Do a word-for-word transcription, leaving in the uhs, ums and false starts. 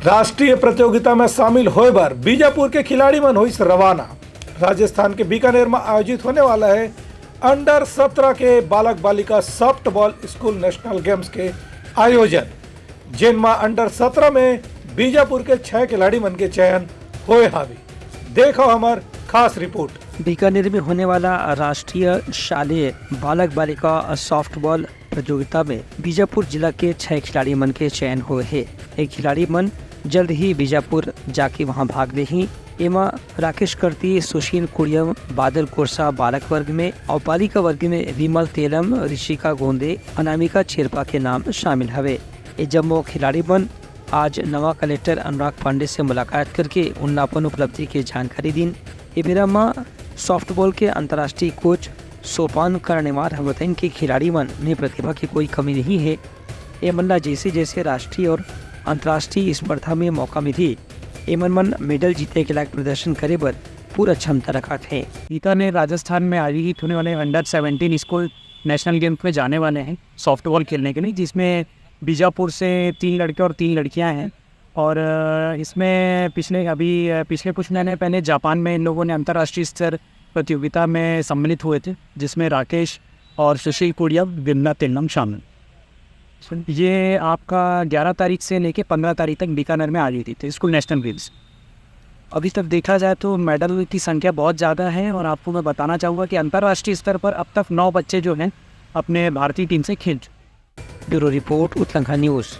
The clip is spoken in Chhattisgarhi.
राष्ट्रीय प्रतियोगिता में शामिल होए बर बीजापुर के खिलाड़ी मन होइस रवाना। राजस्थान के बीकानेर में आयोजित होने वाला है अंडर सत्रह के बालक बालिका सॉफ्टबॉल स्कूल नेशनल गेम्स के आयोजन, जेन में अंडर सत्रह में बीजापुर के छह खिलाड़ी मन के चयन होए हावे। देखो हमर खास रिपोर्ट। बीकानेर में होने वाला राष्ट्रीय शालेय बालक बालिका सॉफ्टबॉल प्रतियोगिता में बीजापुर जिला के छह खिलाड़ी मन के चयन होए हे। ये खिलाड़ी मन जल्द ही बीजापुर जाके वहां भाग लेही। एमा राकेश कर्ती, सुशील कुड़ियम, बादल कोरसा बालक वर्ग में और बालिका वर्ग में विमल तेलम, ऋषिका गोंदे, अनामिका चेरपा के नाम शामिल हवे। ये जम्मो खिलाड़ी मन आज नवा कलेक्टर अनुराग पांडे से मुलाकात करके उनला अपन उपलब्धि के जानकारी दिन। ये बेरा म सॉफ्टबॉल के अंतर्राष्ट्रीय कोच सोपान कर्णेवार ह बताइन कि खिलाड़ी मन में प्रतिभा की कोई कमी नहीं है। ये मन ला जैसे जैसे राष्ट्रीय और अंतर्राष्ट्रीय स्पर्धा में मौका मिलही, ये मन मन मेडल जीते के लायक प्रदर्शन करे बर पूरा क्षमता रखत हे। बीकानेर राजस्थान में आयोजित होने वाले under seventeen school national games में जाने वाले हैं सॉफ्टबॉल खेलने के लिए, जिसमें बीजापुर से तीन लड़के और तीन लड़कियां हैं। और अ, इसमें पिछले अभी अ, पिछले कुछ महीने पहले जापान में इन लोगों ने अंतर्राष्ट्रीय स्तर प्रतियोगिता में सम्मिलित हुए थे, जिसमें राकेश और सुशील कुड़िया, विमला तेलम शामिल। ये आपका ग्यारह तारीख से लेके पन्द्रह तारीख तक बीकानेर में आयोजित है स्कूल नेशनल गेम्स। अभी तक देखा जाए तो मेडल की संख्या बहुत ज़्यादा है और आपको मैं बताना चाहूँगा कि अंतर्राष्ट्रीय स्तर पर अब तक नौ बच्चे जो हैं अपने भारतीय टीम से खेल चुके हैं। Bureau report, Utlangha news.